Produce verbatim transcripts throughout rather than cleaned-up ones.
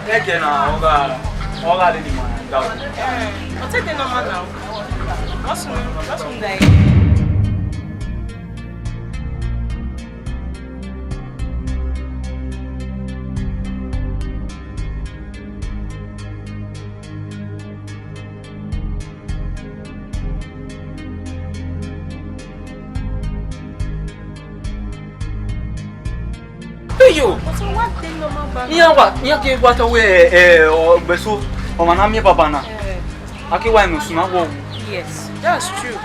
Ẹgẹ na, ọ gha, ọ gha lele ima da. Eh, ọ te de normal now. What's wrong? What's wrong, guy? Eyo. Ọtẹn wa de normal bag. Iran wa, iran ke wa tọ wẹ, eh, ọ, gbe so, ọmwa na miẹn baba na. Eh. A ke wa enu suna wọ. Yes, that's true.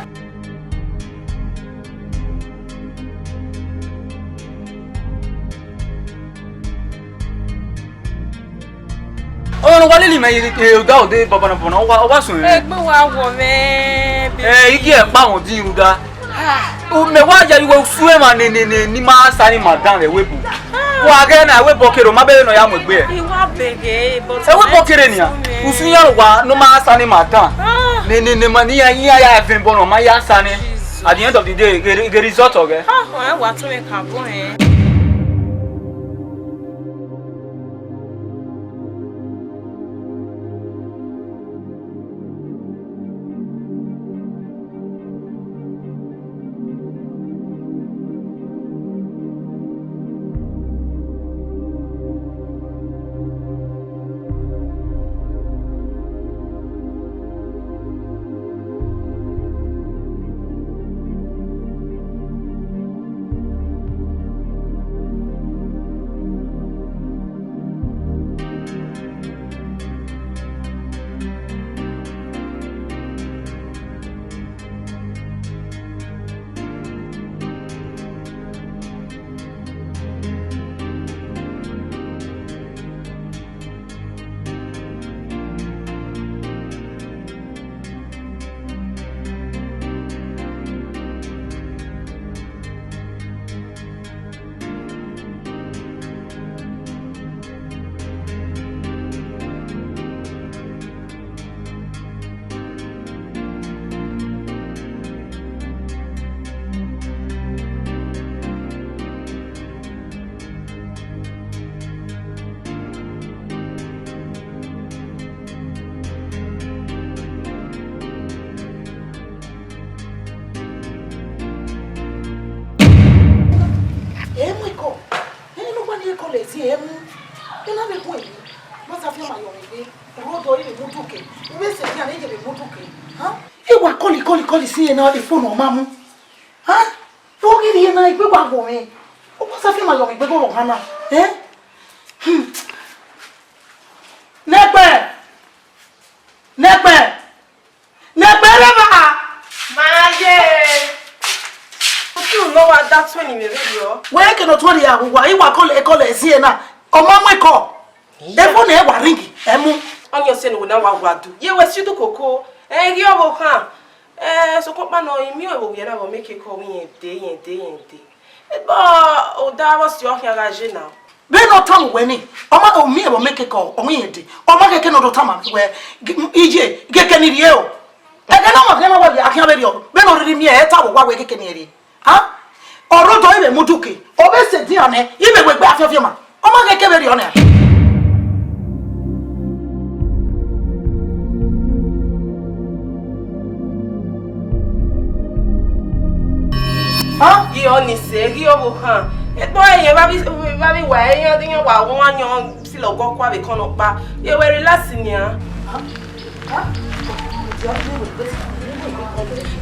Ọmwa ne ọ wa lele mẹ ye, eh, ọga ode baba na, baba na, ọ wa, ọ wa suẹn. Egbe wa wọ mwẹ, baby. Eh, igi ẹkpa wọn din rhunmwuda. Ah. U, mẹ wa ya iwe usu emwa ne, ne, ne, ne ima sa ni madam vbe ẹvbo. Ah. Wa ghẹ na, ẹvbo kere, ọ ma bẹghe ne ọ ya mu egbe. I wa bẹghe, but ẹvbo kere nian. Usu iran wa ne ọ ma sa ni madam. Ah. Ne, ne, ne, ma ni ya, iran ya vẹ ẹbọ nọ, ma ya sa ni. Jesus. At the end of the day, ghe, ghe result ọghẹ. Ah, ọ wa tọn mwẹ ka bọ ẹn. Emu ikọ, ẹni ne ọ gba ne ikọ lẹ zẹ emu, ena vbe gun emwi, ne ọ sa fian ma yọ mwẹ egbe, u rre odọ, i vbe mudu ke, u vbe sẹ iran ne ye vbe mudu ke, ha? I wa kọli kọli kọli si ena, ifonu ọ ma mu, ha? Ọ ghi rhie na, egbe wa wọ mwẹ, ọ wa sa fian ma yọ mwẹ egbe vbe ọvbokhan na, eh? Hmm. Nẹkpẹn! Nẹkpẹn! Nẹkpẹn rre evba! Ma ye! Utu ne ọ wa da tuẹn ne imẹ vberriọ. Wẹ ke ne ọ tuẹn rhie a wu uwa, I wa kọlẹ kọlẹ zẹ na, ọ ma mu ekọ. Efo ne ẹ wa ring, ẹ mu. Ọnii ọse ne uwẹ na wa wa du. Ye wẹ si udu koko. Ẹ ghi ọvbokhan. Ẹ, sokpan ọkpa nọ, I miẹn vbe ovbi ẹre na vbe ọ miẹn ekekọ, irẹn de, irẹn de, irẹn de. Egbe ọda vbe ọ si ọ khian gha ye na. Vbene ọ tama uwẹ ni, ọ ma, u miẹn vbe ọ miẹn ekekọ, ọ miẹn irẹn de. Ọ ma khẹke ne ọ do tama wẹ, iye, ghẹ kẹ ne I rhie o. Ẹghẹ ne ọmwa khian na wa ye, a khian vberriọ, vbene ọ rhirhi miẹn, ẹ ta vbe owa wẹ ghẹ kẹ ne irẹn rhie. A? Ọ rre odọ, i vbe mudu ke, ọ vbe sẹ edian nẹ, i vbe wegbe afianfian ma. Ọ ma ghẹ kẹ vberriọ nian. A? Ye ọnii sẹ, ghi ọvbokhan. Ekpo ẹyẹn vbe avbe, vbe avbe wa, iran, iran wa wan yan filọ ọgọ kua vbe ekọnọ ọkpa. Ye wẹ relax nian.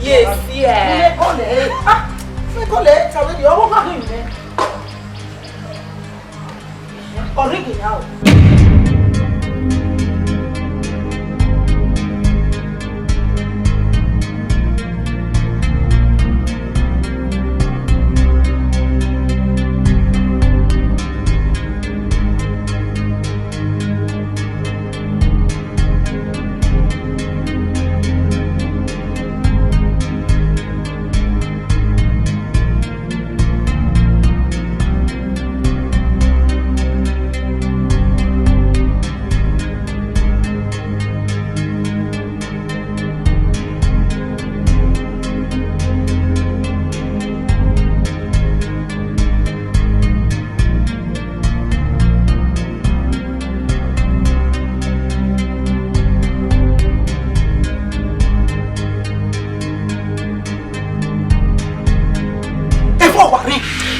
Yes, yeah. Ọ rhie ghe na o.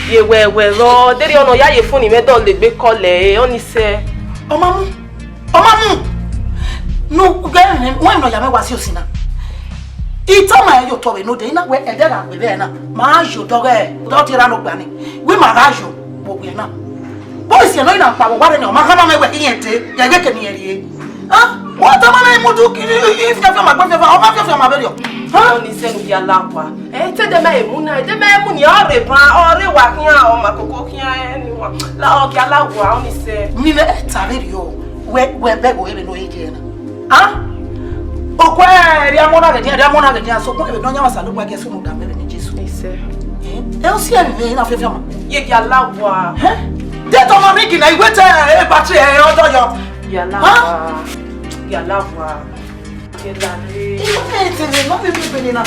Ye wẹ wẹ rọ, deghẹ ọ nọ ya ye fun ni mwẹ dọ legbe kọlẹ, ọ ni sẹ. Ọ ma mu, ọ ma mu. Nu, gẹ, wẹ nọ ya mwẹ wa si osi na. I tama ẹre ye otọ vbe node, I na wẹ ẹdẹ gha gbe vbe ẹre na, ma yo dọghẹ, dọ tie ra nọ gba ni. Wẹ ma gha yo, vbe owiẹ na. Boys ẹre nọ, I na kpa vbe owa rre nẹ, ọ ma khama mwẹ wẹ irẹn te, ghẹ ghẹ ke ne irẹn rrie. Ah, wẹ tama mwẹ imudu, ifiafia ma gbe fiafia, ọ ma fiafia ma vberriọ. Ah? Ọ ni sẹ ne u ya la wa. Eh, te ẹdẹ mẹ mu na, ẹdẹ mẹ mu ni, ọ rre ban, ọ rre wa khian, ọ ma koko khian, ẹ ni wa. La, ọ gia la wa, ọ ni sẹ. Ni mwẹ ta vberriọ, wẹ, wẹ bẹghe vbene ọ ye na. Ah? Okue, rhie amọ na ghe dia, rhie amọ na ghe dia, sokpan vbene ọ yan Osanobua gie sunu da mẹ vbene Jesu. Isẹ. Eh, ẹ o si ẹmwẹ na fiafia ma. Ye gia la wa. Eh? De tọmọ ni gina, I wẹ te, eh, battery, eh, ọdọ yọ. Gia la wa. Gia la wa. Gia la re. Ẹ tẹmwẹ, ma vbe miẹn egbe nena.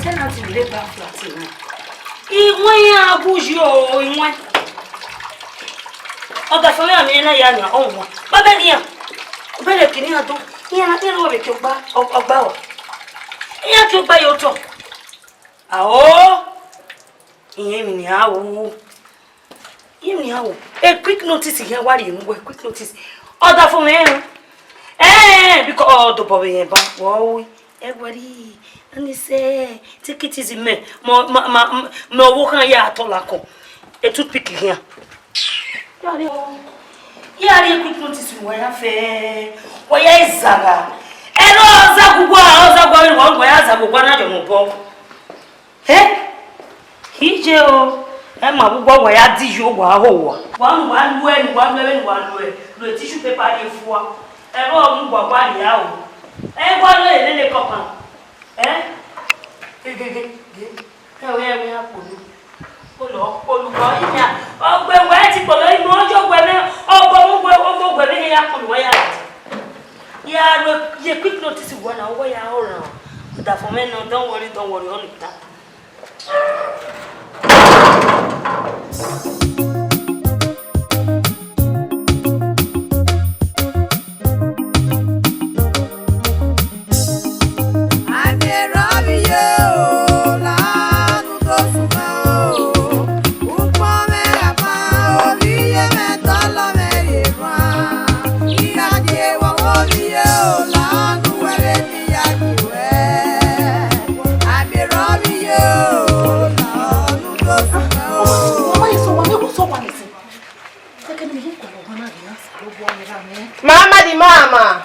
Tenant rre ba flat na. Iwẹn iran gu yi o, iwẹn. Ọdafẹn mwẹ, a miẹn na ya nia, ọ wan. Baba nian. Obere kini iran do. Iran na kere wẹ vbe ke ọgba, ọ-, ọgba ọ. Iran ke ọgba ye otọ. Ao. Iran emwi ne iran ru. Iran emwi ne iran ru. E quick notice iran wa rhie mu wẹ, quick notice. Ọdafẹn mwẹ rẹn. Eh, because ọ dobọ vbe rẹn ba. Wọ ru. Ẹ wẹ rri, a ni sẹ, take it easy, mẹ, mẹ, mẹ, mẹ, mẹ ọvbokhan ya tọ lakọ. E toothpick khian. Ya rhie quick notice, wa ya fẹ, wa ya zagha. Ẹ rọ zagha uwa, ọ zagha uwa, wa ya zagha uwa na yọ mọ obọ. Ẹ? Iye o, ẹ ma vbe uwa, wa ya di yo, wa ho wa. Wa nu, wa lu ẹ, wa lu ẹ, wa lu ẹ, lu tissue paper rhie fua. Ẹ rọ mu uwa, wa rhia o. Ẹ wa lu ẹ nene kọkan. Ẹ? Gege, gege. Ẹ wẹ, ẹ wẹ, a kpolu. Kpolu, kpolu, kpolu, iyan. Ọgbe wẹ ti kpolu, inu ọjọ wẹ nẹ, ọgọ mu wẹ, ọgọ wẹ nẹ ya kpolu wẹ ya. Ya ro, ye quick notice wẹ na, wẹ ya ọran. Ọdafẹn mwẹ nọ, don't worry, don't worry, all the time. Mama di mama.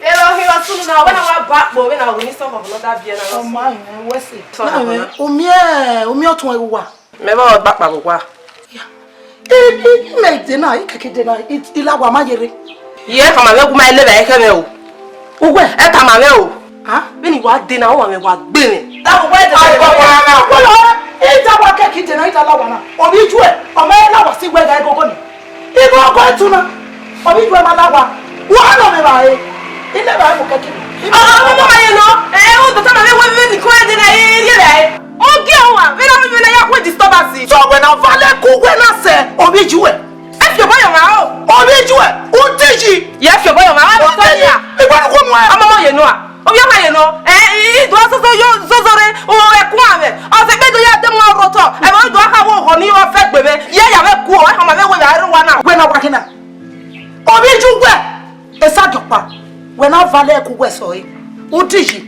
Ero hiro sunu na, wẹ na wa ba kpo, wẹ na wo ni sọ ọmọ na da biẹ na. Ọmọ ẹ wẹ se. Sọ na, na wẹ, na. Umie, umie ọtun ẹ wa. Mẹ vbe ọ gba kpa vbe owa. I, i, i mẹ de na, i kẹkẹ de na, i, i la wa ma yere. Ye khama vbe gu ma le vbe ẹkhẹ mwẹ o. Uwẹ? Ẹ khama vbe o. Ha? Vbene I wa dee na, ọmwa mwẹ wa gbe mwẹ. Tamu wẹ dee. Ai, baba na, baba. Ita wa kẹki dee na, ita la wa na. Ovbi ijuẹ, ọ ma la wa si wẹ gha gogo ni. Ibo ọgọ etu na. Ovbi ijuẹ ma la wa. Wa nọ mwẹ vba re. I lẹ vba re mu kẹki. Ah, ọmọ ma ye nọ. Eh, o do tama vbe wẹ vbe ni ko dee na, e rhie vbe. Ọ gie uwa, vbene ọ vbe na ya khu disturbance. So wẹ na vale ku wẹ na sẹ, ovbi ijuẹ. Ẹ fi obọ yọ mwa o. Ovbi ijuẹ, u ti yi. Ye fi obọ yọ mwa, wa vbe tọ ya. Igba nu khuo mu ẹ. Ọmọ mọ ye nua. Ovbi ọmọ ye nua. Ẹ, i, i do zozo yo, zozo re, o, ẹ ku amẹ. Ọ sẹ gbe do ya de mu aro tọ. Ẹ, ma do kha wo ho ni o fẹ gbe vbe. Ye ya vbe ku o, ẹ, ọmọ vbe we ya ru wa na. Wẹ na wa kina. Ovbi ijuẹ, esa jọkpa. Wẹ na vale ku wẹ sọ e. U ti yi.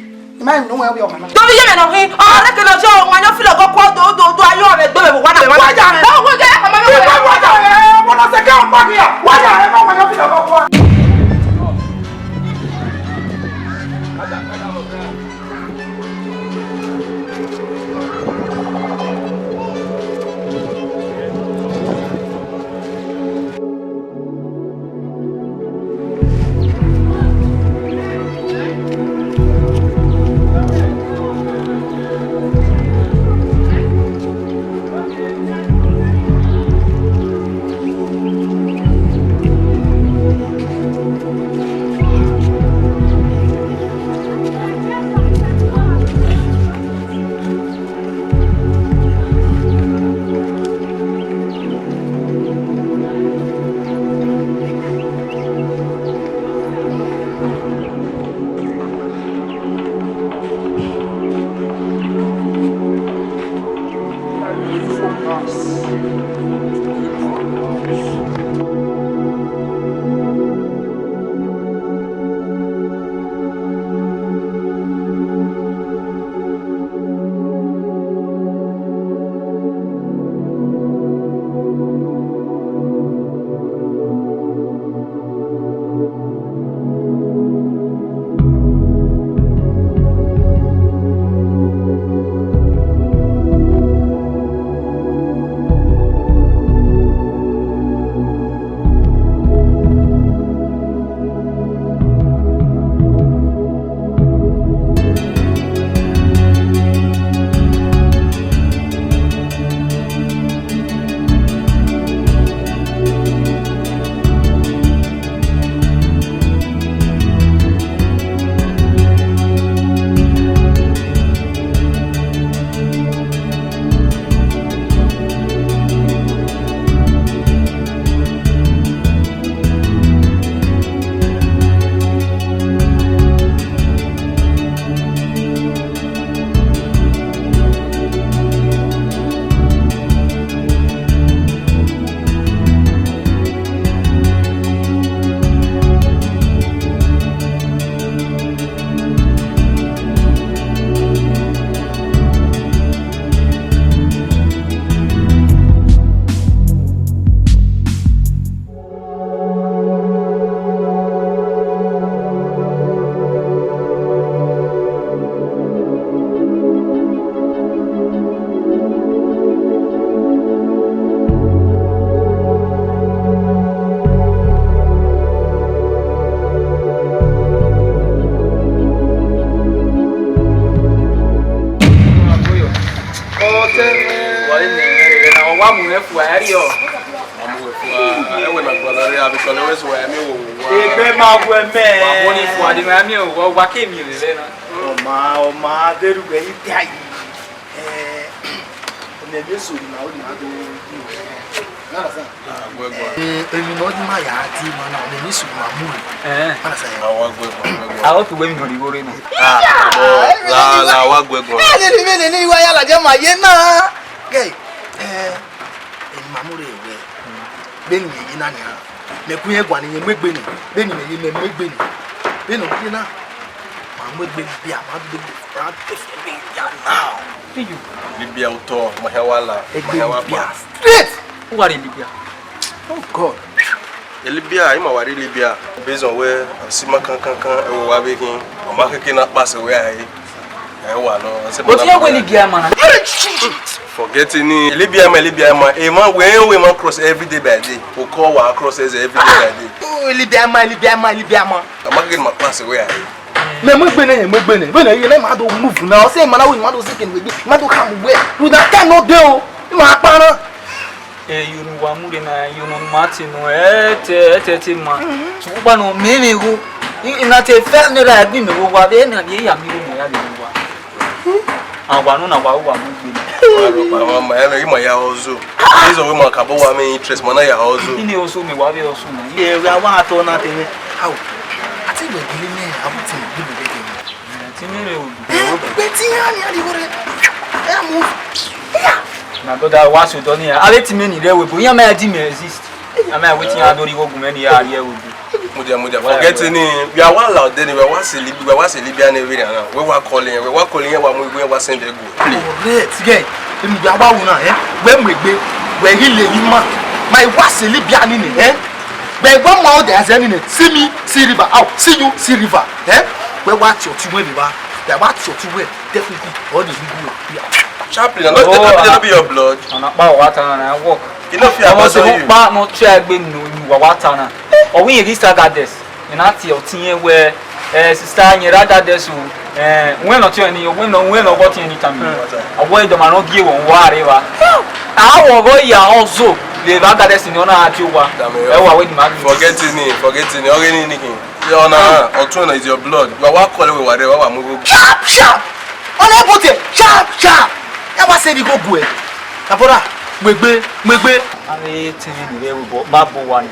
I ma nu wẹ vbe ọmọ na. Tobi ye mẹ nọ hin, ọ rẹkẹ nọ sẹ ọmwa yọ filẹ ọgọ kua do, do, do, ayọ rẹ gbe mẹ vbe wa na. Wa ya rẹ. Ọ wẹ gẹ, ọmọ mẹ wa ya. Wa ya rẹ, ọmọ na sẹ kẹ ọmọ ni ya. Wa ya rẹ, ọmọ yọ filẹ ọgọ kua. Wa mu wẹ fua, ẹ ri ọ. Wa mu wẹ fua, ẹ wẹ na gualọ rre, abikọ ne wẹ sẹ wa, ẹ miẹn wẹ owa. Egbe ma wẹ mẹ. Wa mu ni fua, de ma miẹn owa, owa ke miẹn vbe na. Ọ ma, ọ ma, de ru wẹ i ta yi. Eh, mẹ miẹn eso ni ma, o ni ma do. You understand? Ah, wẹ gbọ. Eh, emwi ne ọ di ma ya di ma na, mẹ miẹn eso ni ma mu. Eh. You understand? Ah, wa gbọ, gbọ, gbọ. A o tu wẹ mi nọ ni igho rre na. Ah, la, la, wa gbọ, gbọ. Eh, ni, ni, ni, ni, wa ya ladian ma ye na. Gẹ, eh, emwi ma mu rre wẹ, vbene imẹ ye na nian, mẹ ku irẹn guan ne irẹn mu egbe ni, vbene imẹ ye mẹ mu egbe ni, vbene ọ ye na, ma mu egbe Libya, ma gbe ra tefe egbe Libya now. Libya otọ, ma hia wa la, ma hia wa kpa. Libya straight. Uwa rre Libya. Oh God. Libya, ima wa rre Libya. Based on where I see ma kan kan kan, ẹ wo wa vbe khin, ọ ma keke na pass wẹ a re. Ẹ wa nọ, ẹ sẹ. But ma na ye wẹ Libya ma na. Forget ni, Libya ma, Libya ma. E ma, we, we ma cross every day by day. O ko wa cross every day by day. Oh, Libya ma, Libya ma, Libya ma. Ọ ma keke ma pass wẹ a re. Mẹ mu egbe nẹ, mu egbe nẹ. Vbene iye ne ma do move na, ọ sẹ ma na wẹ ma do sẹ kene wẹ, ma do khama wẹ. Rhunmwuda time no dey o. I ma kpa na. Eh, you know wa mu re na, you know ma te no, eh, te, eh, te, te ma. So, ugba no, me, me go. I, I na te first naira egbe mẹ vbe owa, vbe na, vbe ya mi ro mẹ ya vbe owa. Awa nọ na wa, wa mu egbe. Wa rọ pa, ma, ma, eh, ma ya ozo. This one wey ma kabo wa me interest, ma na ya ozo. Ine ozo me wa vbe ozo na. Eh, wa wa to na te me. How? I think we gele me, I want to give you. Ti mi rre odu. Eh, but ti iran ni a di were. Eh, mo. Yeah. Na brother, wa so dọ ni. A vbe ti mi ni rre webo. Iran ma di mi exist. A ma wait iran do ri wo gun me ni a rre webo. Mudia, mudia. Forget ni. We are one loud then, we are one silly, we are one silly bi ane we na. We wa call iran, we wa call iran, wa mu, we wa send e go. Correct. Yeah. Emi gba wa wuna, eh? We mu egbe, we ghi le yi ma. Ma wa silly bi ane ni, eh? But one more day, as any, see me, see river. Out, see you, see river. Eh? Wẹ wa tie ọtẹn wẹ vbe evba. Wẹ wa tie ọtẹn wẹ, definitely, all the legal way. Chaplain, I no, oh, I no be your blood. Ọna kpa wa ta na work. You no fit abandon you. Kpa no try gbe no, wa wa ta na. Ọ wẹ yẹn ghi sa goddess. Ina tie ọtẹn wẹ, eh, sister, yẹn ra goddess o. Eh, wẹ no tie ni, wẹ no, wẹ no ọgọ tie ni tami. Awọ idọma no gie wọ, wa re wa. Awọ ọgọ ya ọzo, vbe evba goddess ni ọna a tie wa. Ẹ wa wẹ ni ma. Forget ni, forget ni, ọghe ni ni. Ọna, ọtun na is your blood. Wa wa call we wa re, wa wa mu igho. Sharp, sharp. Ọna ebo te, sharp, sharp. Ya wa sẹ vbe igho gu ẹ. Abọra, mu egbe, mu egbe. Ave te ni vbe bo, ba bo wa ni.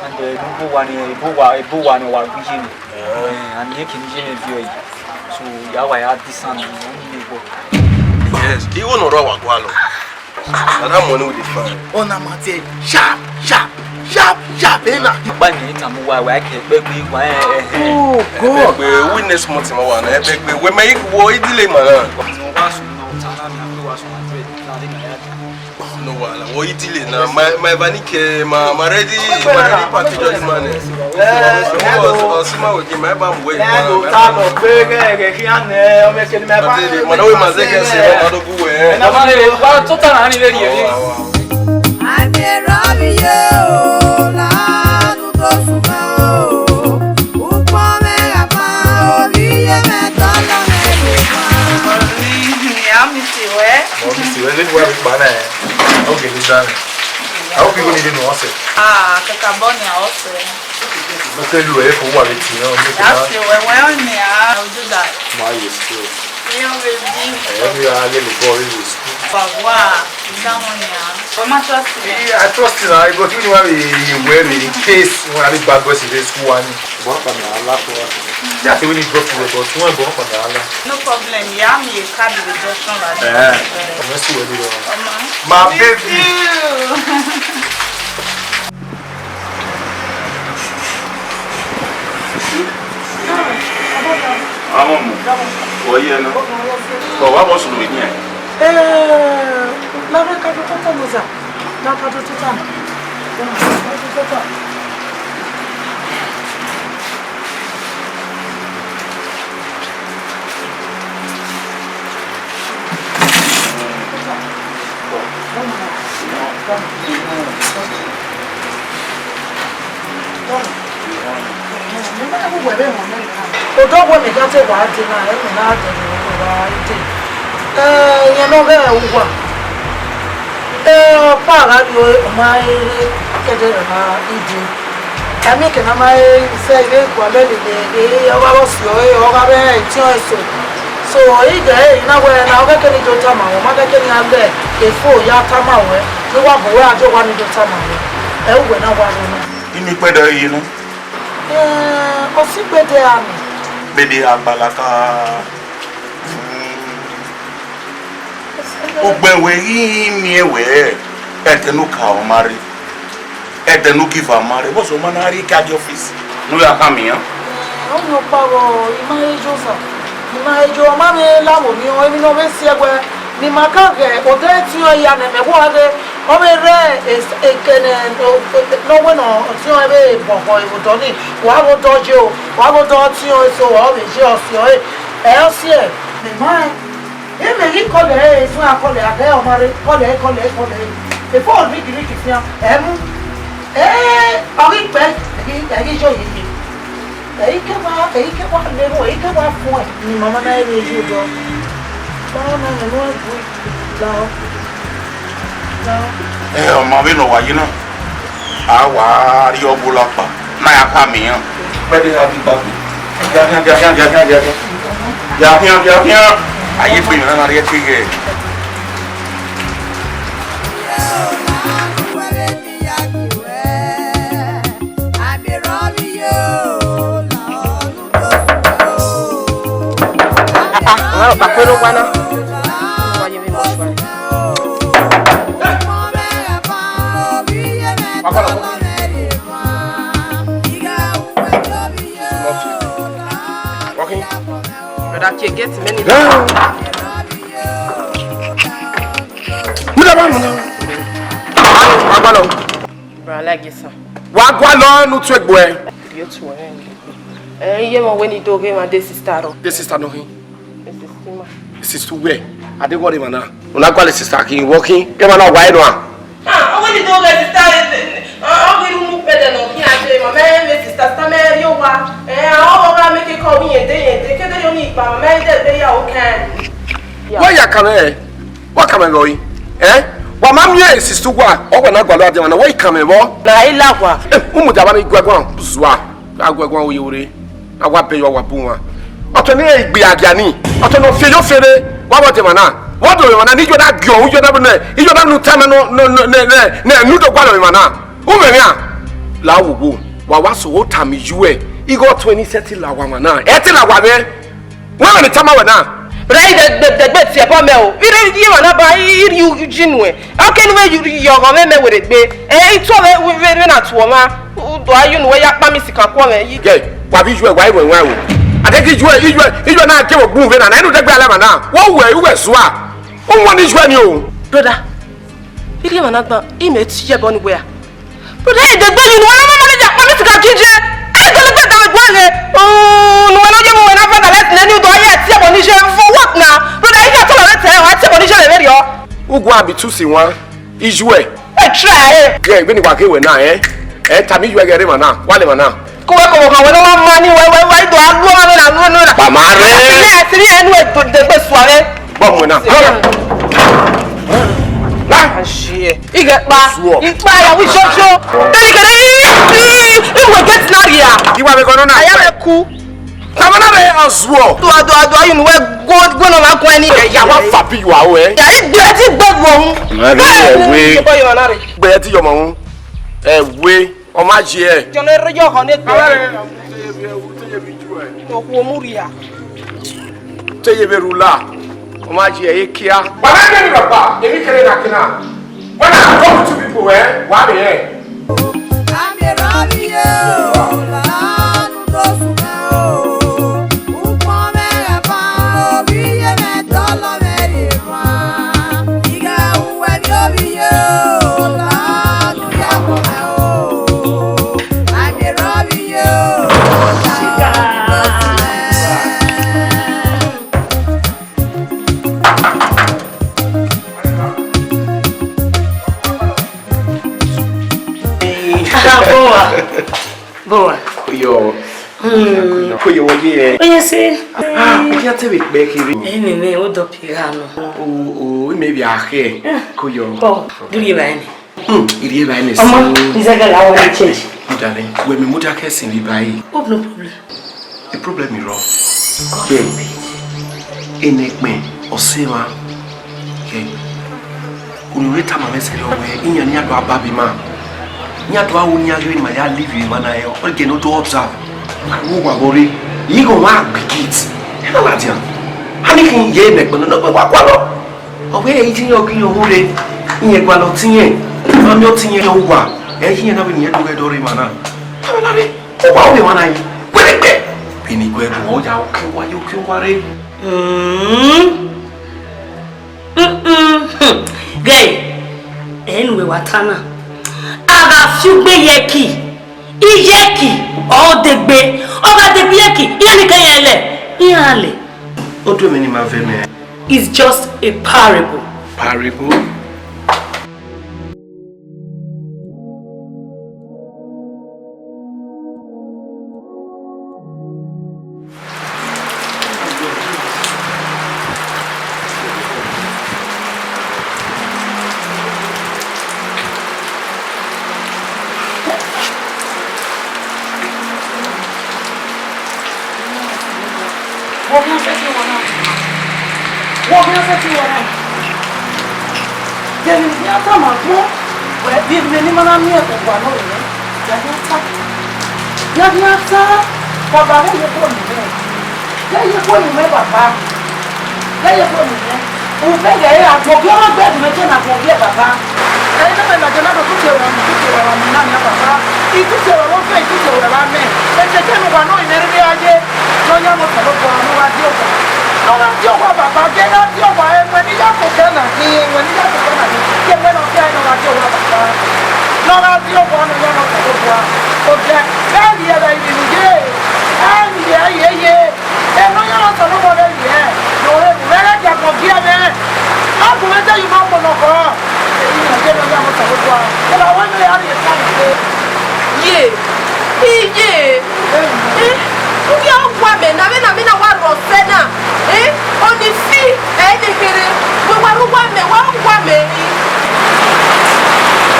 And, eh, no bo wa ni, eh, bo wa, eh, bo wa ni wa gu ye ni. Eh, and ye kini ye ni vio yi. So, ya wa ya disan ni, ni bo. Yes, igho nọ rọ wa gualọ. Na that money we dey find. Ọna ma te sharp, sharp, sharp, sharp, eh, na. Ba ni ta mu wa, wa ke gbe gbe wa, eh, eh, eh. Oh, God. Gbe, we next month ma wa na, eh, gbe, we ma wo idile ma na. No wa su na, ta na mi, wa su na, na de na ya. No wahala, wo idile na. My, my vanike, ma, ma ready, ma ready party just man, eh. Eh, o, o, si ma we ki, ma ba mu we. Eh, no, ta no, gbe, gbe, gbe, ki ane, o me ke ni ma ba. Mate, mate, we ma ze ke se, ma do gu we. Na ma le, wa to ta na ni le ni. Wa, wa. Agbẹrọ mi ye o, lanu to suma o, ukpọn mwẹ gha fan, ovbi iye mwẹ tọlọ mwẹ ye fan. Ọni, a mi ti wẹ. Mo mi ti wẹ, lẹnu wa bi kpa na ẹ. Oge ni dan. A hope you go need no ọsẹ. Ah, kakabọ ni a ọsẹ. Mo kẹ lu ẹ fún wa létí náà, mo kẹ máa. That's the way, well, ni a. I'll do that. Máa yẹ school. Eyan baby. Ẹ̀yọ́ mi ra lè lè bọ́ orí school. Bàbá, ìdáhùn ni a. Ọmọ trust me. Yeah, I trust you now. Ibo tí wọ́n wá mi ìwé mi in case wọ́n á lè gba gbọ́ sí ilé school wa ni. Bọ́n pa mi àlá fún wa. Bí a ti wí ní drop rẹ̀ bọ̀ tí wọ́n bọ́n pa mi àlá. No problem. Ìyá mi yẹ ká di rejection la. Eh. Ọmọ sì wẹ̀ lọ. Ọmọ. My baby. Vamos, amor. Oye, ¿no? Kọ wa bọ sunu ni ẹ. Eh, la me ka do tota mo za. La ka do tota. Odọ wẹ mẹ gha te wa dee na, ẹmwẹ na dee ne wa dee. Eh, irẹn ne ọ ghẹ uwa. Eh, ọkpa gha rrie, ọ ma rre, kẹdẹ ọ ma dee. Ẹmwẹ ke na ma he sẹ vbe gualọ lele vbe ọgha vbe ọse ọre, ọgha vbe etiọnrẹn eso. So, ighe ẹre na wẹ na, ọ ghẹ kene I do tama ruẹ, ọ ma ghẹ kene iran ghe efo ya tama ruẹ, ne uwa bu ruẹ, a do wa ni do tama ruẹ. Ẹ u wẹ na wa rre na. Inu ikpẹdẹ ọre ye na? Eh, ọ si ikpẹdẹ a ni. Bede a gbalaka. Ugbẹn wẹ ghi miẹn wẹ ẹdẹ ne u ka ọ ma rre, ẹdẹ ne u give a ma rre, vbọzẹ ọ ma na rrie ka die ọfisi ne u ya khama iran? Ọni ọkpa vbọ, I ma he Josa, I ma he Josa, ọ ma vbe la vbe orhiọn, emwi ne ọ vbe si ẹguẹ, ne ima ka ghẹ odẹ etiọnrẹn hia ne ẹmwẹ vbe uwa ghe, ọ vbe rre ekene ne ọ wẹ ne ọtiọnrẹn vbe bọkhọ vbe odọ nii, wa vbe odọ ye o, wa vbe odọ ọtiọnrẹn eso, wa vbe ye ọse ọre, ẹ ọse ẹ, mẹ ma rẹn. Imẹ ghi kọlẹ ẹre, ifuẹn akọlẹ, a ghẹ ọmwa rre, kọlẹ ẹre, kọlẹ ẹre, kọlẹ ẹre. Efo rhigirhigi fian, ẹ mu. Ẹ, ọ ghi kpẹ, ẹ ghi, ẹ ghi yo yeye. Ẹ i kẹ ma, Ẹ i ke wa le ruẹ, ẹ i ke wa fuẹn, ne mama na rhie yi odọ. Mama na rhie nuẹn gui, lao, lao. Ẹ, ọ ma vbene ọ wa ye na, a wa rhie ọghe ọkpa, na ya khama iran. Vbe ẹdẹ gha ghi gba gbe. Gia khian, gia khian, gia khian, gia khian. Gia khian, gia khian. A ye egbe emwi na na rhie ẹki ghẹ. Ah, ah, ọkpa kue ne owa na. Owa ye vbe mọ owa. Brother, tie gate many. Brother, like this, sir. Wa gualọ ne u tue egbe uẹ. Yo tu ọnrẹn. Eh, iye mwa wẹ ne I do ghe emwa de sister rọ. De sister nọ khin? Sister ma. Sister wẹ? A deghẹ ọ rre emwa na. U na gualọ sister khin, vbọ khin? Ke emwa na wa ẹre nua. Ah, ọ wẹ ne I do ghe sister, eh, eh, ọ ghi rre unu ukpẹdẹ nọ khin a de, mama ẹre mwẹ sister, sister mẹ rrie owa. Eh, ọ gha make call wẹ iyẹn de, iyẹn de, ke de yo ni igba, mama ẹre de gbe ya o kan. Wẹ ya kan mwẹ? Wa kan mwẹ vbe ọre? Eh? Wa ma miẹn sister uwa, ọ wẹ na gualọ a de emwa na, wẹ I kan mwẹ vbọ? Na I la owa. Eh, u mudia vba ni guẹguan zua, gha guẹguan oye ore. A wa bẹn yọ, wa bu wan. Ọtẹn ne igbiagia ni, ọtẹn ne ọ fi eyo fere, wa vbe ọdẹ emwa na. Vbe ọdẹ emwa na, ne iye na giọ, iye na ne, iye na ne u tama nọ, nọ, nọ, nẹ, nẹ, nẹ, ne u do gualọ emwa na. U mwẹ emwi a? La wo wo, wa wa so tama iye uẹ, ighe ọtẹn ne I sẹtin la owa emwa na. Ẹ te la owa mwẹ. Wẹ mwẹ ne I tama wẹ na. Brother, I de, de, de gbe tie ẹbọ mẹ o. I rre yi emwa na ba, I, I rhie uyi nuẹn. Ọ ke ne u vbe yi ọghọ mwẹ mẹ werriegbe. Eh, I tuẹ vbe, vbe, vbe na tuẹ ọmwa. U do a ye unu wẹ ya kpa mi sikan kuọ mwẹ yi. Gẹ, wa vbe iye uẹ, wa i ruẹ wan o. A de ghe iye uẹ, iye uẹ, iye uẹ na ke vbe ogbun vbe na, na enu dẹgbe alama na. Wa uwẹ, uwẹ zua. U wan ne iye uẹ ni o. Brother, I rhie emwa na gban, I mẹ tie ẹbọ ni wẹ a. Brother, I de gbe yi unu wẹ na ma manage akpa mi sikan ginje. I de lele gbe da vbe guan nẹ. Oh, unu wẹ na ye mu wẹ na fatherless nẹ, ne u do a ye tie ẹbọ ni je. For what now? Brother, I gha tolerate ẹ, wa tie ẹbọ ni je vbe rriọ. U guan bi tu si wan. Iye uẹ. Ẹ try ẹ. Gẹ, vbene wa ghe wẹ na, ẹ? Ẹ, tama iye uẹ ghe rre emwa na, wa le emwa na. Ko wẹ ko wẹ ko wẹ ne ọ ma ni wẹ, wẹ, wẹ, I do a mwẹ na, mwẹ na. Mama rre. Ẹ, siri ẹ nu ẹ de gbe sua mwẹ. Bọ mu na. Na. Ashie. I ghe kpa. Sua. I kpa ya wi shosho. Tell you, I, I, I, I will get na ria. Iwa be go no na. Aya me ku. Tama na rre, ọ zuọ. Do, do, do, you know, where go, go no ma ku ẹni. Ẹ ya wa fa bi yuẹ o, ẹ. Ya, I gbe ti gbe wo hun. Ma bi ẹ we. Gbe ti yọ ma hun. Ẹ we, ọ ma je ẹ. Jọ ne rre yọ họ ne gbe. Okhuo mu ria. Te ye vbe rula, ọ ma je ẹ ye kia. Wa na gbe ni baba, emwi kere na kina. When I talk to people, eh, wa be here. Boa. Boa. Koyo. Hmm. Koyo, wo ye? Oye se. Ah, o ya te vbe kpe kiri. Eh, me, me, o do pi gha nọ. O, o, me vbe a khe. Koyo. Bo, do ye ba ni? Hmm, I rhie evbare nẹ. Ọmọ, sẹ. Izẹgẹ la wẹ ne church. Mudia nẹ, wẹ mẹ mudia kẹ sin vbe ba ẹre. Oh, no problem. The problem is wrong. God forbid. Enẹkpẹn, ọ sẹ emwa. Kẹ. Unu ne tama mwẹ sẹrriọ wẹ, iran ne iran do a ba vbe ima. Iran do a ru ne iran ghe vbene ima ya live emwa na, ọ gẹ ne ọ do observe. Wo wa vbọ rre, igho wa gbigit. Ẹ na ladian. A ni khin ye enẹkpẹn nọ, nọ, wa gualọ. Ọ wẹ ẹ i te iran ọghe iran hu rre, iran gualọ te irẹn, a miẹn ọtẹn irẹn uwa, ẹ i ye iran na vbene irẹn do ghẹ dọrọ emwa na. Avbe na rre, uwa ọghe emwa na yi, wẹ rre gbe. Vbene I gu ẹre bu, ọ ya oke uwa, ya oke uwa rre. Mm. Mm, mm, hmm. Ghẹ, ẹ i nu wẹ wa ta na. A gha fi ugbe ye ẹki, iye ẹki, ọ degbe, ọ gha degbe iye ẹki, iran ni kẹ iran lẹ, iran lẹ. Ọ do emwi ne ima vẹ mẹ. It's just a parable. Parable? Wọ khian sẹtin wọ na. Wọ khian sẹtin wọ na. Kevbe ne I khian tama agbọn, wẹ vbe emwi ne ima na miẹn vbe owa nọ rre, ya khian ta. Ya khian ta, baba ghẹ ye khuo unu mwẹ. Ghẹ ye khuo unu mwẹ, baba. Ghẹ ye khuo unu mwẹ. Uvẹ ghẹ ra, agbọn gie ọmwa gbe ẹdun mwẹ, ke na agbọn gie baba. Ẹ i na mwẹ ladian na do tutu ẹre, tutu ẹre ọmwa na nian, baba. I tutu ẹre ọmwa, I tutu ẹre ọmwa mẹ. Ẹkẹkẹ ne uwa nọ rre ne I ya ye. Ne ọ ya mwẹ Osanobua, ne ọ gha die owa. Ne ọ gha die owa, baba, gie gha die owa, ẹmwẹ ne I ya koko na khin, ẹmwẹ ne I ya koko na khin, gie ẹmwẹ ne ọ khian ne ọ gha die owa, baba. Ne ọ gha die owa, ne ọ ya mwẹ Osanobua. Odẹ, ghẹ rhie vbe ivbi ne u ye, ghẹ rhie, ye, ye. Ẹ ne ọ ya mwẹ Osanobua ghẹ rhie, ne ọ rhe, ne ọ ghẹ gie agbọn gie mwẹ. Agbọn mwẹ te ye ima ọkpọlọkọ. Ẹ i na gie ne ọ ya mwẹ Osanobua. Ẹ na wẹ ne ọ ya rhie ekan nẹ. Ye, iye. Eh, u ghi a wa mẹ na, vbene amẹ na wa rre ọsẹ na, eh, ọni fi, ẹ i de kherhe, wẹ wa rre uwa mẹ, wa rre uwa mẹ.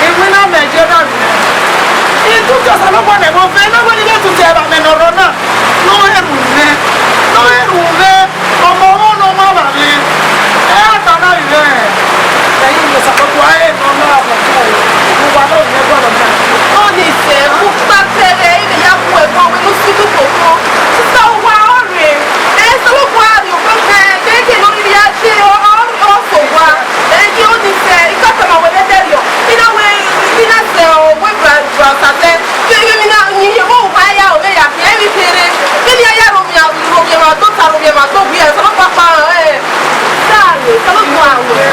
Iwinna mẹ je na mẹ. I tutu Osanobua nẹ, vbe ovẹn na wẹ ne I ghi tutu ẹre vbe amẹ ne ọ rrọọ na, ne ọ he ru mwẹ, ne ọ he ru mwẹ. Ọmọ ọmọ ne ọ ma vba mwẹ, ẹ i ra ta na vbe mwẹ. Ẹ i re Osanobua ẹre ne ọ na vbe ọmọ, ne uwa na ò yẹ gualọ mẹ. Ọni sẹ, mu kpa tẹrẹ, ẹ i vbe ya gu ẹbọ wẹ ne u si unu koko. Sista uwa ọrre, ẹ, Osanobua rhie okpokẹ, keke ne ọ rhirhi ya te, ọ, ọ, ọ sẹ owa. Ẹ i ọni sẹ, I ka tama wẹ vbe ẹdẹrriọ, I na wẹ, I na sẹ, ọ, wẹ bra, bra sasẹ. Vbene emwi na, ne I ye vbe owa ya, ọ vbe ya khian emwi kherhe. Vbene I ya ya rhie ovbi, rhie ovbi ma do ta, rhie ovbi ma do gui, Osanobua kpa, ẹ, ta rre, Osanobua wẹ.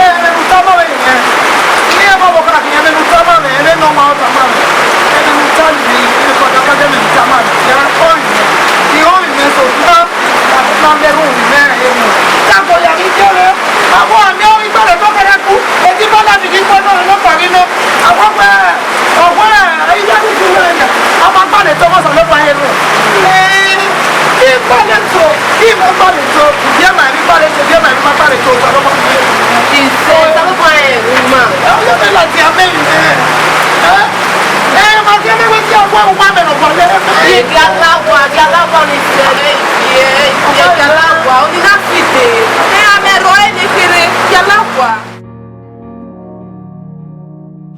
Ẹ, ẹmwẹ ne u tama mwẹ nìyẹn. Ẹ, I ma vbe ọkara khian, ẹmwẹ ne u tama mwẹ, ẹmwẹ ne ọ ma tama mwẹ. Ẹmwẹ ne u tama mwẹ, ẹmwẹ ne u tama mwẹ, ya kọ nìyẹn. I ho nìyẹn so, na, na, na mẹ ru nìyẹn, ẹmwẹ. Tagbo ya ghi kere, a vbe a miẹn ọghe igbarẹtọ kẹrẹku, eti ba na ni ghi kpe nọ, nọ kpa ghi nọ. A wa gbe Ọ wẹ, ẹ i ya ni ju wẹ nẹ, a ma gbalẹ to, Osanobua ye ru. Ẹ, I gbalẹ to, I ma gbalẹ to, gie ma emwi gbalẹ to, gie ma emwi ma gbalẹ to, Osanobua ye ru. Isẹ, Osanobua ye ru ma. Ẹ, ọ ye mẹ ladian mẹ emwi nẹ. Ẹ, ẹ, ma gie mẹ wẹ gie a wẹ uwa mẹ nọ bọlẹ. Ẹ, gie a la wa, gie a la wa ni sẹ, ẹ, gie a la wa, ọ ni na fi de. Ẹ, a mẹ rrọọ ẹre ne kherhe, gie a la wa.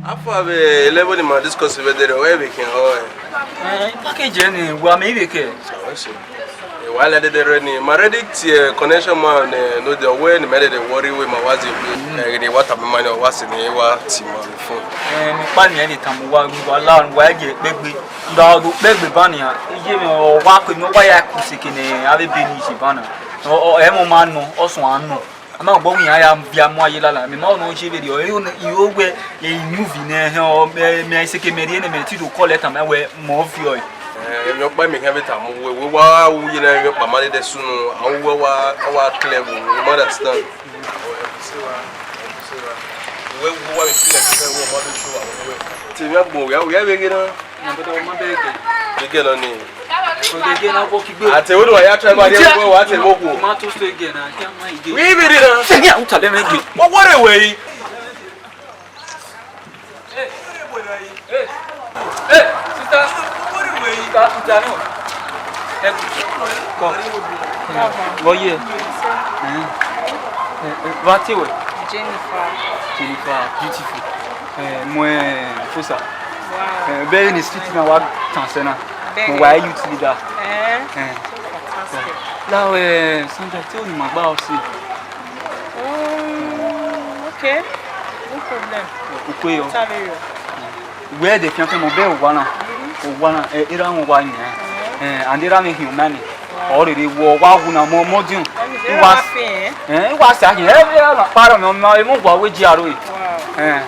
Afa vbe level ni ma discuss vbe dede, ọ vbe khian ọe. Eh, package ni wa me vbe ke. Wa la dede re ni, ma ready tie connection man, eh, no de we ni ma dede worry we ma wa zi. Eh, ni wa ta mi mani, wa si ni wa ti ma phone. Eh, mi pa ni ẹni ta mu wa, wa la, wa ye kpegbe. Nda do kpegbe ba ni a. Iye mi o wa ko mi wa ya ku seke ni a be be ni ji ba na. O, o, e mo ma nọ, o sun a nọ. A ma gbọ wẹ iran ya via mu aye lala, mẹ ma nọ je vberriọ, ẹ i ro wẹ e movie nẹ, hẹn, ọ, mẹ, mẹ seke mẹ rhie nẹ, mẹ te do call ẹre tama wẹ mẹ ọ viọ ẹre. Eh, emwi ọkpa mẹ khian vbe tama uwẹ, wẹ wa ru ye na emwi ọkpa ma dede sunu, a ru wẹ wa, a wa clear vbe, you understand? Wẹ wa vbe feel like wẹ wa do show a wẹ. Te emwi agbọn wẹ, wẹ vbe ghe na. Gege nọ ni. Ate wo do ya try ba de wo wa te mo ku. Ma to so ege na, ya ma ege. Wi bi di na. Se ni a uta de me ge. Wo wo re we yi. Hey, sister. Wo wo re we yi. Ka uta no. Come. Go here. Eh. Eh, eh, what you? Jennifer. Jennifer, beautiful. Eh, mo, eh, Fosa. Wow. Eh, bẹ́ẹ̀ ni street na wa tan sẹ na. Bẹ́ẹ̀ ni. Mo wa youth leader. Eh. Eh. So fantastic. Now, eh, Sandra, tell me about you. Um, okay. No problem. Ukwe yo. Tell you. Wẹ de fian fian mo bẹ owa na. Owa na, eh, era mo wa yan. Eh, and era me hian na ni. Ọ rere wọ wa wu na mọ mọ diọn. Wa fi, eh? Eh, wa sa hin. Eh, eh, para mi, ma, emu wa we ji aro. Wow. Eh.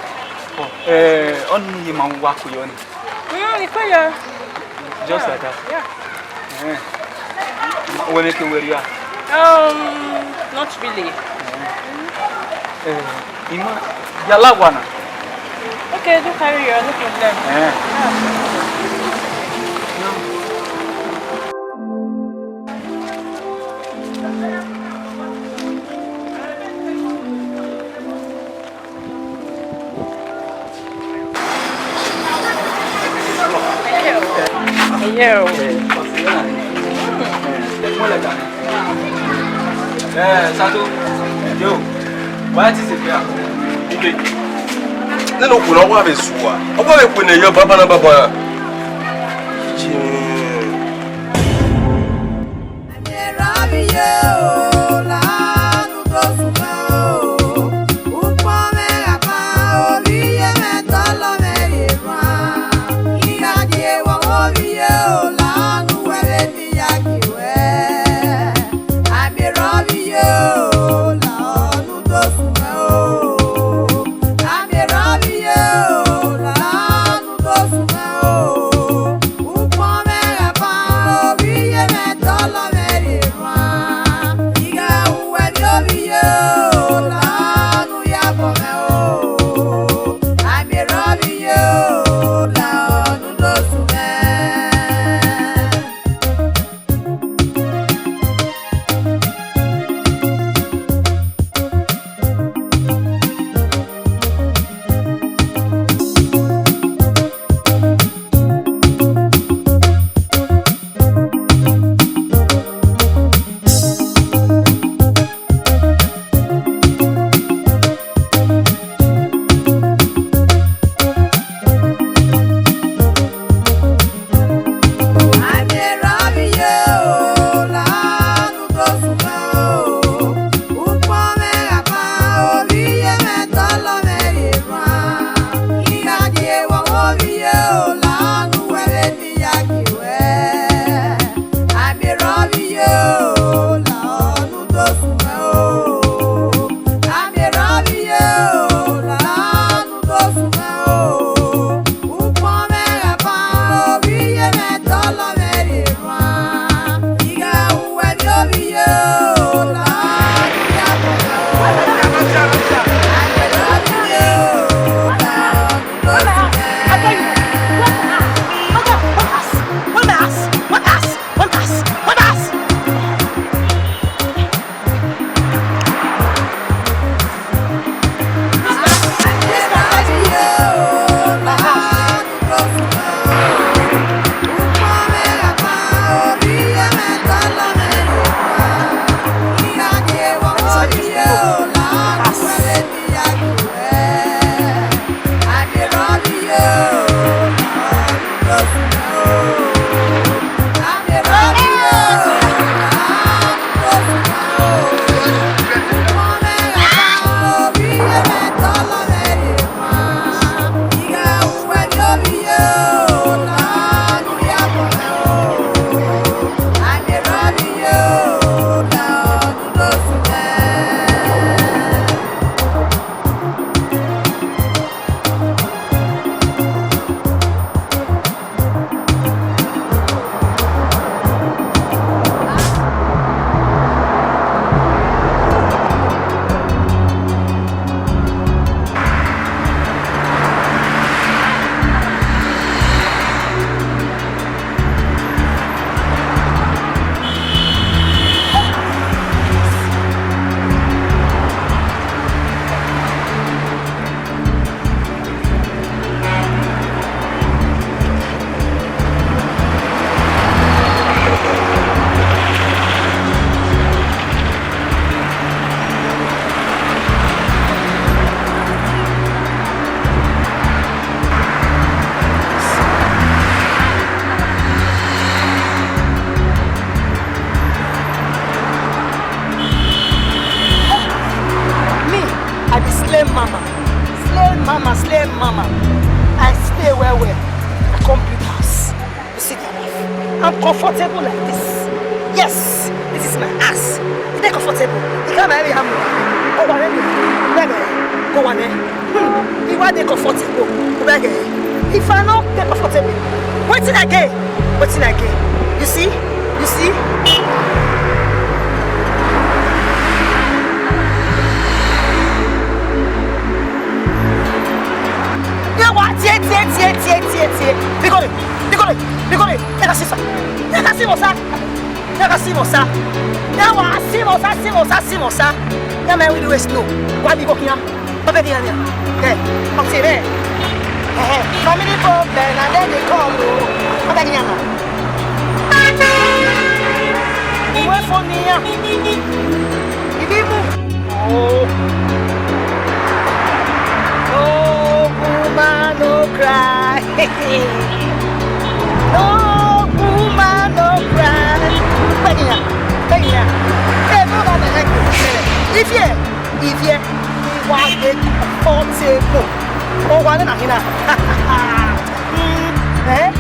Eh, ọ ni ye ma wa ko yo ni. Mm, iko ya. Just like that. Yeah. Eh. Wẹ ne ke wẹ ria? Um, not really. Eh. Eh, ima, ya la wa na. Okay, do carry your, no problem. Eh. Yeah. Ẹyẹ o. Eh, Sato, yo, why this is here? Ike. Nene okhuo na wa vbe sua. Ọ wa vbe khuo ne yọ baba na baba na. Jim. Me, I be slay mama. Slay mama, slay mama. I slay well well. I come build house. You see that life? I'm comfortable like this. Yes, this is my house. It dey comfortable. You can't marry me. Go one there. Go one there. Hmm. If I dey comfortable, go back there. If I no dey comfortable, wetin I get? Wetin I get? You see? You see? Yawa, tie, tie, tie, tie, tie, tie. Biko le, biko le, biko le. Nigga, see, sir. Nigga, see, sir. Nigga, see, sir. Yawa, see, sir, see, sir, see, sir. Yeah, man, we do it slow. Why we go here? Come back here now. Hey, come see there. Hey, hey. Family problem, and then they come, oh. Come back here now. Wẹ fo nian. Ibi mu. Oh. No woman no cry. No woman no cry. Bẹgin ya, bẹgin ya. Ẹ, no, no, no, no. Iviẹ, iviẹ. Wa de comfortable. O wa ne na hina. Mm, eh?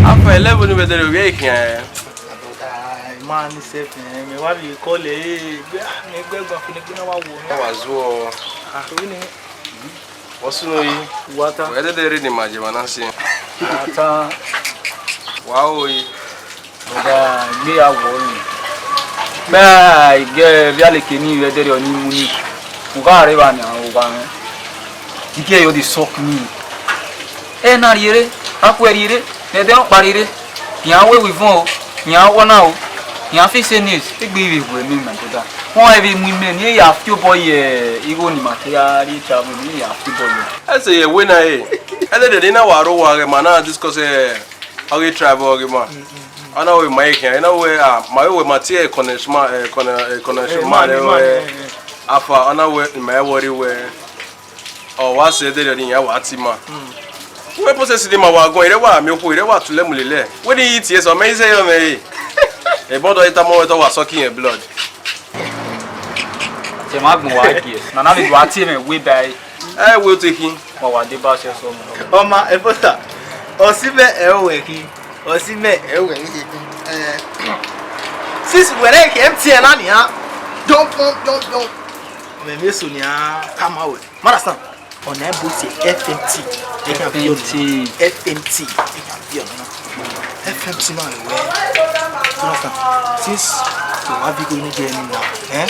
Afa, eleven ni vbe dẹrẹ ovbi ẹre khian ẹn. Abọda, ima ni sẹf, eh, mẹ wa vbe call ẹre, eh, mẹ gbẹgbẹ fini gbe na wa wo. Wa zuọ. Ah, vbene. Wọ sunu yi. Wa ta. Wẹ dede rre ne ima je emwa na siẹn. A ta. Wa ho yi. Brother, gbe ya wọ ni. Mẹ a i gẹ vbe aleke ni vbe ẹdẹrriọ ni mu ni. U gha rre evba nian, u gha rẹn. Igie yo de suck me. Ẹ na rhie re, a khuẹ rhie re, ne ẹdẹ ọkpa rhie re. Iran wẹ wivon o, iran wọ na o, iran fi se news, egbe ivbe wẹ mẹ, my brother. Wọn ẹvbe mu imẹ ni, e ya fi obọ ye igho ni ma ke ya rhie travel ni, e ya fi obọ ye. Ẹse ye wẹ na re, ẹdẹdẹ ni na wa rre owa ghe ma na discuss, eh, ọ ghi travel ọ ghi ma. Ọ na wẹ ma i khian, ọ na wẹ, ah, ma wẹ ma tie connection ma, eh, conne-, eh, connection ma, eh, wẹ, afa, ọ na wẹ ma i worry wẹ. Ọ wa sẹ ẹdẹrriọ ne iran wa tie ima. Wẹ process ni ma wa guan, ire wa miẹn okhuo, ire wa tulẹ mu lelẹ. Wẹ ne I tie sẹ, ọ mẹ i zẹ yọ mwẹ re. Ebọdọ i tama wẹ te ọ wa suck irẹn blood. Te ma gbọn wa gie. Nana vbe do a tie mwẹ wẹ ba ẹre. Ẹ wẹ otu khin. Wa wa deba sẹ sọ mọ. Ọ ma, ẹ fota. Ọ si mẹ ẹ o wẹ khin. Ọ si mẹ ẹ o wẹ khin. Eh. Since wẹ rẹ kẹ M T N na nian. Dọn dọn dọn dọn. Ọ mẹ mẹ eso nian kama wẹ. Understand? Ọna ẹbọ tie F M T. Ẹ ka viọ nọ. F M T. Ẹ ka viọ nọ. F M T na wẹ. Understand? Since you have big only get me now, eh?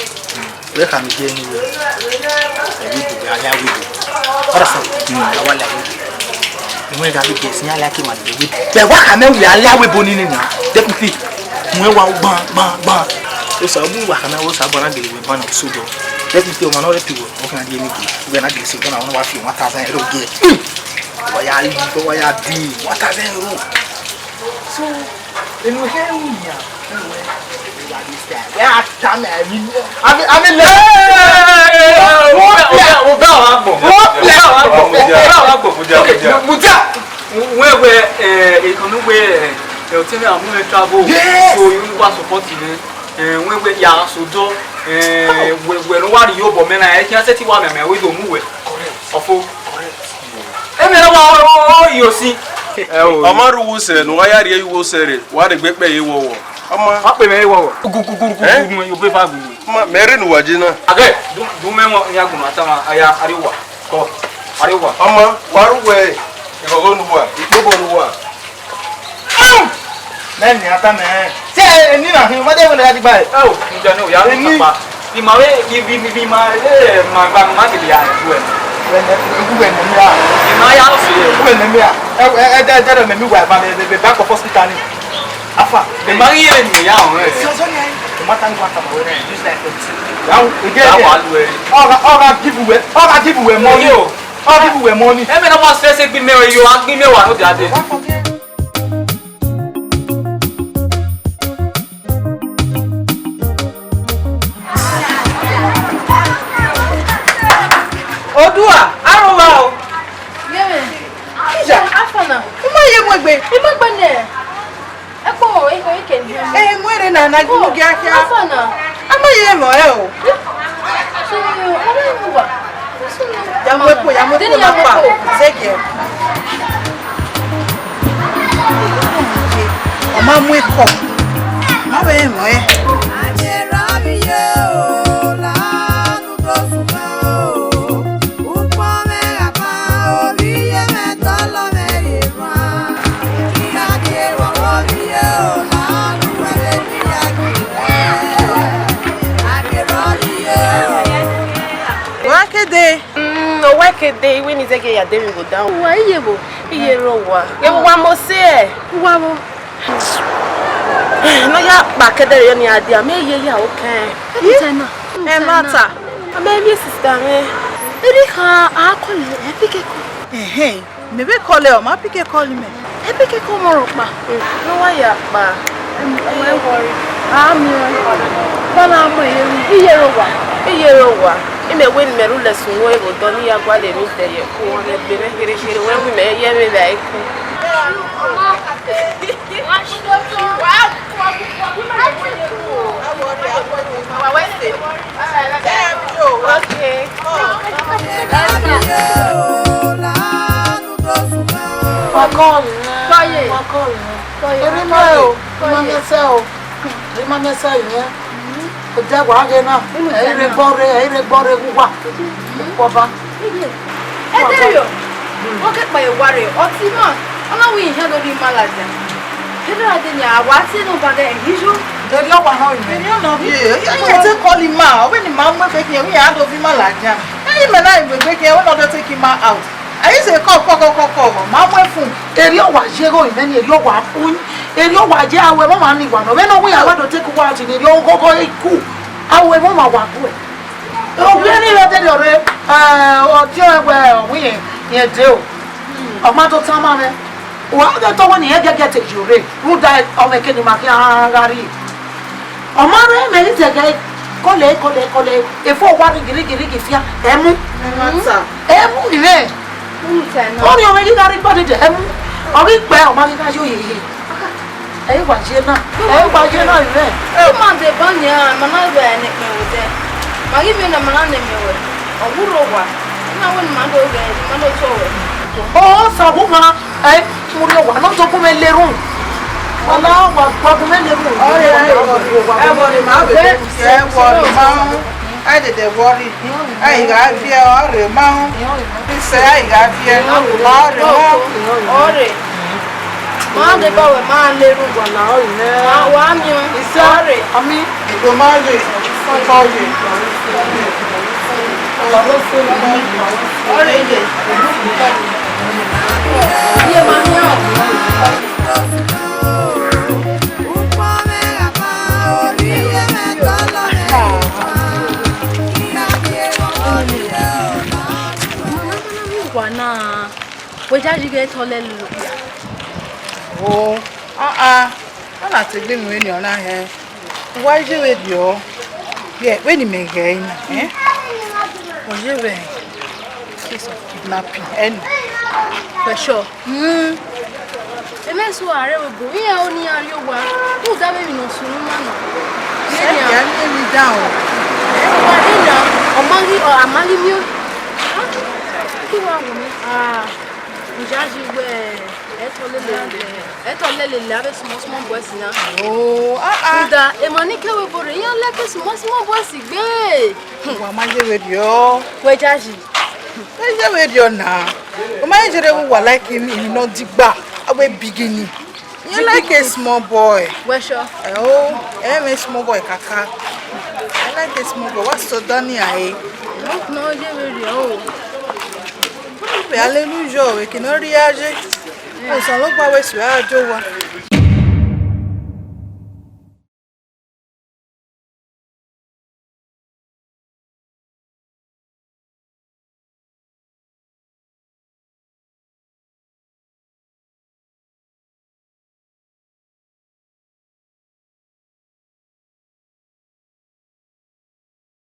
Wẹ ka mi get me wẹ. Ẹ wẹ do, wẹ a ya wẹ do. Understand? Mm. A wa la wẹ do. Ìwọ̀n ẹ̀ka bí gẹ̀ẹ́sì yẹn aláàkè máa dìde wíìbò. Bẹ́ẹ̀ wá kà mẹ́wìí aláwẹ̀ bo nínú ìyá. Definitely. Ìwọ̀n wa gban gban gban. Ó sọ bí wà kà náà, ó sọ àbọ̀ náà gèlè wẹ̀ bá náà sódò. Definitely, ọmọ náà rẹ̀ ti wọ̀, ó kàn di ẹni gèlè. Ó bẹ̀ náà gèlè sí ọjọ́ náà, wọ́n wá fi one thousand euro gẹ̀. Wọ́n yá yí, wọ́n yá di one thousand euro. So, inú ẹ ń yà. Wẹ́ a ta mẹ́, àmì, àmì, àmì lẹ́. Wọ́n bẹ́, wọ́n bẹ́ àwọn àgbọ̀n. Wọ́n bẹ́ àwọn àgbọ̀n. Wọ́n bẹ́ àwọn àgbọ̀n. Okay, Mudia. Wẹ́wẹ́, eh, ìkànnì wẹ́, eh, ọtí ní àwọn ọmọ travel. Yes. So, you wa support me. Eh, wẹ́wẹ́, ya sọjọ́, eh, wẹ́wẹ́ ló wà ní yóò bọ̀ mẹ́rin. Ẹ kí a ṣe ti wà mẹ́mẹ́, wẹ́ dò mú wẹ́. Correct. Ọ̀fọ̀. Correct. Emi na wa o, o, o, iyo si. Ẹ o. Ọ ma rre uwu sẹ, ne uwa ya rhie ye uwu sẹ rre, wa rhe gbe kpẹ ye wọwọ. Ọ ma. Wa kpe mẹ ye wọwọ. Gugugugugu, yo be fa gugu. Ma, mẹ rre ne uwa je na. Agẹ, du, du mẹ wọn, ya gun ata ma, aya, ari uwa. Kọ, ari uwa. Ọ ma, wa rre uwẹ, ighọghọ ne uwa, ikpobọ ne uwa. Mẹ ni ata mẹ. Te eni na hin, ma de wele ya digba e. Ẹ o, njẹ ni o ya ni kapa. Ima vbe, ibi, ibi, ima, eh, ma gba, ma gele ya ju ẹ. Wẹ nẹ, ewu wẹ nẹ mi a. Ima ya fi ẹ. Ewu wẹ nẹ mi a. Ẹ, ẹ, ẹ, dẹ, dẹ, dẹ, mẹ mi wa ba, mẹ, mẹ, mẹ back of hospital ni. Afa. Ima ghi ye ni ya ọ̀rẹ́. Si ọzọ ni ayi. No matter what, I'm alright. Just like that. Now, again, ya wa lu ẹ. Ọ ga, ọ ga give wẹ, ọ ga give wẹ money. Yo. Ọ ga give wẹ money. Ẹ mẹ na wa stress egbe mẹ yo, agbe mẹ wa no dia de. Odua, aro wa o. Yẹmẹ. Ija. Afana. I ma ye mu egbe. I ma gbe nẹ. Ẹ kpo mọ, ẹ kpo, ẹ kẹ ni. Ẹ mu ere na na gbe mu gia kia. Afana. A ma ye mọ ẹ o. So, ọ bẹ mu wa. Ya mu epo, ya mu epo na pa. Zege. Ọ ma mu epo. Ma vbe rẹn mọ ẹ. Wa kede. Mm, ọ wa kede, iwẹ ni zẹgiẹ ya de emwi vbe odaro. Uwa iye vbo? Iye rre owa. Ghẹ vbe uwa mose ẹ? Uwa vbo? Ne ọ ya kpa kẹdẹrẹ yọ ne a dia, mẹ ye ya okẹn. Ẹ na. Ẹ na ta. A mẹ miẹn sista mwẹ. Erriọ khan a kọlẹ, ẹ pick call. Ẹhẹn, mẹ vbe kọlẹ, ọ ma pick call mẹ. Ẹ pick call mẹ rhọkpa. Mm, ne uwa ya kpa. Ẹ worry. A miẹn. Kọ na mu iye ru. Iye ro wa. Iye ro wa. Imẹ wẹ ne imẹ rhulẹ sunu ẹvbo odọ ne I ya gualọ emwi dẹ ye ẹko, wẹ gbe mwẹ kherhe kherhe, wẹ wẹ imẹ ye ẹmwẹ vbe ẹko. Okay. Wa kọ mwẹ, wa kọ mwẹ. Erha ima o, ima mwẹ sẹ o, ima mwẹ sẹ yẹ. Odẹ wa ghe na, ẹ i rre gbọ rre, ẹ i rre gbọ rre wu wa. Kpọba. Ẹdẹrriọ, ọ ke kpa ye owa rre, ọ ti ima, ọ na wẹ iran do rhie ima ladian. Erha denia, a wa tie ne ọba ghe, ẹ i yo. Erriọ wa nọ ime. Erriọ nọ viẹ, ẹ i te call ima, ọ vbe ne ima mu egbe khian, vbe iran do viọ ima ladian. Ẹ i mẹ na mu egbe khian, wẹ ne ọ do take ima out. A i sẹ kọ kọ kọ kọ kọ, ma mu ẹfun. Erriọ wa ye igho imẹ ni, erriọ wa fu, erriọ wa ye aro ẹmwẹ ọmwa ni wa nọ. Vbene ọ wẹ iran wa do take uwa out ni, erriọ oghọghọ i ku, aro ẹmwẹ ọmwa wa guẹ. Ovbi ẹre ni rre ẹdẹrriọ rre, eh, ọ tie wẹ ọ wẹ irẹn, irẹn dee o. Ọ ma do tama mwẹ. Wa ghe tọ wẹ ne irẹn gẹgẹ te yo rre, rhunmwuda ọmwẹ ke ne ima khian gha rrie. Ọ ma rre mẹ ghi zẹgẹ kọlẹ, kọlẹ, kọlẹ, efo wa rigi, rigi, rigi fian, ẹ mu. Ẹ ma ta. Ẹ mu irẹn. Unu ta nọ. Ọ rhie ọmwẹ ghi gha rre ikpọ dede, ẹ mu. Ọ ghi kpẹ, ọ ma ghi gha yo yeye. Ẹ i wa ye na. Ẹ i wa ye na irẹn. Ima deba nian, ma na vbe ẹnẹ kpẹn vbe odẹ. Ma ghi miẹn na, ma na nẹ mẹ wẹ. Ọ wu rre owa. Ọ na wẹ ne ima do ghẹ, ima do tọ wẹ. Ọ sa wu ma, ẹ, mu rre owa, ne ọ do gu mwẹ le erhunmwu. Wala, wa, wa gu mwẹ le erhunmwu. Ọ ye, ẹ, ẹvbo ne ima vbe, ẹvbo ne ima ru. A i dede worry. A i gha viẹ, ọ rre ma ru. Isẹ, a i gha viẹ, ọ rre ma ru. Ọ rre. Ma deba wẹ, ma le erhunmwu. Wala, ọ rre nẹ. Ma wa miẹn. Isẹ, ọ rre. Ami. Ìgò ma ye. Ọ ye. Ọ rre ye. Ye ma miẹn. Wa na, wẹ ya yi ghẹ tọ lẹ lele okpia. O, a a, a na te gbe mwẹ ni ọ na hẹ. Wa ye vberriọ, ye vbene imẹ ghẹ na, eh? Wa ye vbe case of kidnapping, eh? For sure. Hmm. Emẹ su a rre vbe ebo, iran ọni iran rrie owa, rhunmwuda vbe emwi ne ọ sunu ima nọ. Sẹ ya miẹn emwi dan o. Wa de na, ọ ma ghi, ọ, a ma ghi miẹn. Ah, ki wa wu mi. Ah, I ya yi wẹ, ẹ tọ lele, ẹ tọ lele avbe small small boys na. Oh, ah, ah. Rhunmwuda, emwa ni ke vbe ebo rre, iran like small small boys gbe. Wa ma ye vberriọ. Wẹ ya yi. Wẹ ye vberriọ na. U ma ye rre vbe uwa like emwi ne ọ digba, avbe bigini. You like a small boy? Wẹ sure. Ẹ o, ẹ mwẹ small boy kaka. I like a small boy. Wa sẹ ọdọ ni a re. No, no, ye vberriọ o. Hallelujah, vbe eke ne ọ rhie ye. Osanobua wẹ sẹ a jo wa.